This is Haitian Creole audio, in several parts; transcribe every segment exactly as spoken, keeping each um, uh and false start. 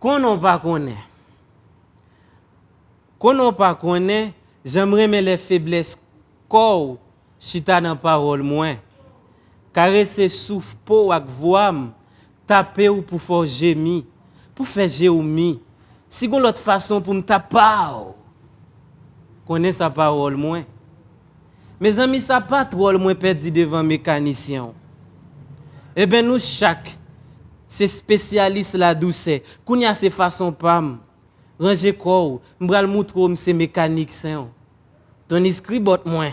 Konnen w pa konnen. Konnen w pa konnen jan m renmen lè feblès kò w chita nan pawòl mwen. Karese souf po w ak vwa m, tape w pou fè w jemi, pou fè je w mi. Si gon lòt fason pou m ta pa w, konnen sa pawòl mwen. Mezanmi, sa pa twòl mwen pèdi devan mekanisyen w. Eben, nou chak se espesyalis ladousè. Kounye a se fason pa m. Ranje kò w, m pral moutre w m se mekaniksen w. Ton iskri bòt mwen.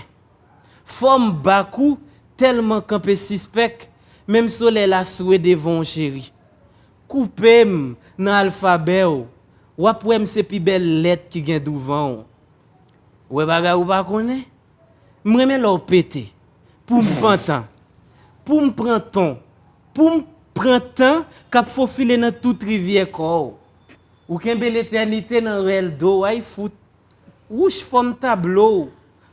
Fò m bak ou tèlman kanpe sispèk, menm solèy la swe devan w cheri. Koupe m nan alfabè w, w ap wè m se pi bèl lèt ki gen douvan w. Ou wè bagay ou pa konnen? M renmen lè w pete. Pou m pantan. Pou m pran ton. Pou m pran tan k ap fofile nan tout rivyè kò w. Ou kenbe letènite nan rèl do w, ay fout. Wouch, fò m ta blo w.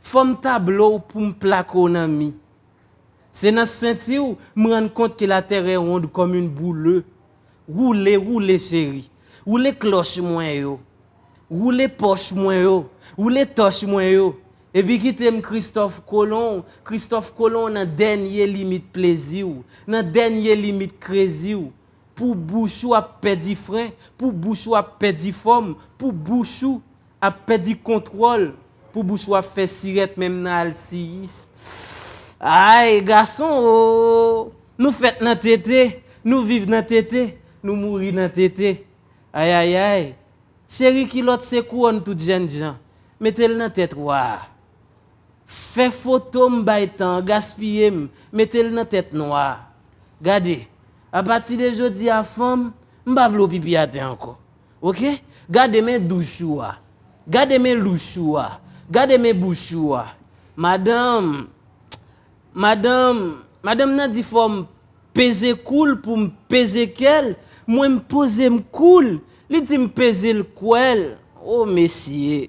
Fò m ta blo w pou m plake w nan mi. Se nan senti w m rann kont ke la terre est ronde comme une boule. Woule, woule cheri. Woule klòch mwen yo. Woule pòch mwen yo. Woule tòch mwen yo. Epi kite m Kristòf Kolon, Kristòf Kolon nan dènye limit plezi w, nan dènye limit krezi w. Pou bouch ou ap pèdi fren, pou bouch ou ap pèdi fòm, pou bouch ou ap pèdi kontwòl, pou bouch ou ap fè sirèt menm nan alsiyis. Ay, gason o! Nou fèt nan tete, nou viv nan tete, nou mouri nan tete. Ayayay! Cheri, kilòt se kouwòn tout jènjan. Mete l nan tèt wa. Fè foto m bay tan an, gaspiye m, mete l nan tèt nwa. Gade, apati de jodi a fanm, m pa vle w pipi atè ankò. Oke? Gade men douch ou a. Gade men louch ou a. Gade men bouch ou a. Madanm, madanm, madanm nan di fò m peze kou l pou m peze kè l, mwen m poze m kou l, li di m peze l kwè l. O mesye,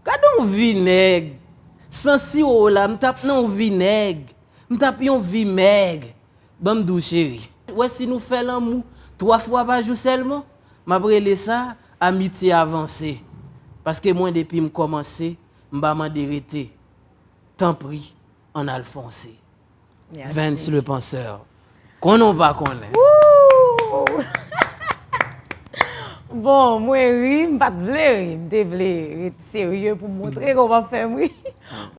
gade yon vi nèg. San siwo la, m t ap nan yon vi nèg. M t ap yon vi mèg. Ban m di w cheri. Ou wè si nou fè lanmou twa fwa pa jou sèlman, m ap rele sa amitye avanse. Paske mwen depi m kòmanse, m pa mande rete. Tanpri, ann al fonse. Vens le Penseur. Konnen w pa konnen. Bon, mwen ri, m pa t vle ri. M te vle ret serye pou m montre ke w p ap fè m ri.